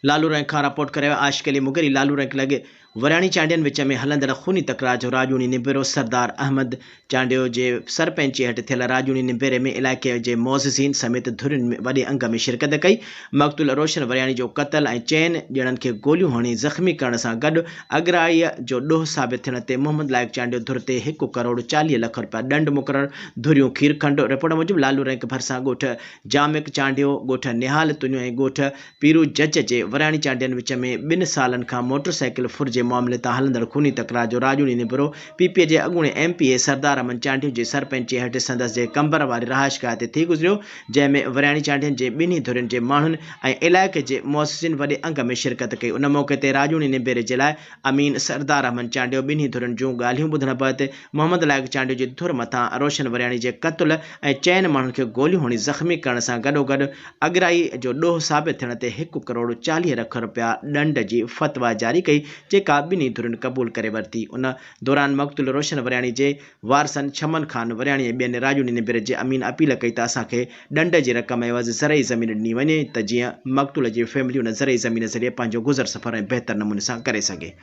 لالو رنگ کان رپورٽ ڪري عاشق علي مغري لالو رنگ لڳ ورياڻي چانڊين وچ ۾ هلندڙ خوني تڪرار جو راڄوڻي نبيرو سردار احمد چانڊيو جي سرپئنچي هيٺ ٿيل راڄوڻي نبيري ۾ علائقي جي معززين سميت ڌرين وڏي انگ ۾ شرڪت ڪئي. مقتول روشن ورياڻي جو قتل ۽ چئن ڄڻن کي گوليون هڻي زخمي ڪرڻ سان گڏ اڳرائيء جو ڏوهه ثابت ٿيڻ تي محمد لائق چانڊيو ڌر تي هڪ ڪروڙ 40 لک رپيا ڏنڊ مقرر ڌريون کيرکنڊ رپورٽ موجب لالو رنگ ڀرسان ڳوٺ جامڪ چانڊيو، ڳوٺ نهال تنيو ۽ ڳوٺ پيرو جج جي ورياڻي چانڊين وچ ۾ ٻن سالن کان موٽر سائيڪل ڦر جي معاملي تان هلندڙ خوني تڪرار جو راڄوڻي نبرو پي پي جي اڳوڻي M P A Sardar Ahmed Chandio جي سرپئنچي هيٺ سندس جي قمبر واري رهائشگاهه تي ٿي گذريو جنهن ۾ ورياڻي چانڊين جي ٻنهي ڌرين جي ماڻهن ۽ علائقي جي معززين وڏي انگ ۾ شرڪت ڪئي ان موقعي تي راڄوڻي نبيري جي لاء امين سردار احمد چانڊيو ٻنهي ڌرين جون ڳالهيون ٻڌڻ بعد محمد لائق چانڊيو جي ڌر مٿان روشن ورياڻي جي قتل ۽ چئن ماڻهن کي گوليون هڻي زخمي ڪرڻ سان گڏوگڏ اڳرائي جو ڏوهه ثابت ٿيڻ تي هڪ ڪروڙ 40 لک رپيا ڏنڊ جي فتويٰ جاري ڪئي جيڪا ٻنهي ڌرين قبول ڪري ورتي ان دوران مقتول روشن ورياڻي جي وارثن ڇمن خان ورياڻي ۽ ٻين راڄوڻي نبير جي امين اپيل ڪئي ته اسان کي ڏنڊ جي رقم عيوض زرعي زمين ڏني وڃي ته جيئن مقتول جي فيملي ان زرعي زمين ذريعي پنهنجو گذر سفر ۽ بهتر نموني سان ڪري سگهي.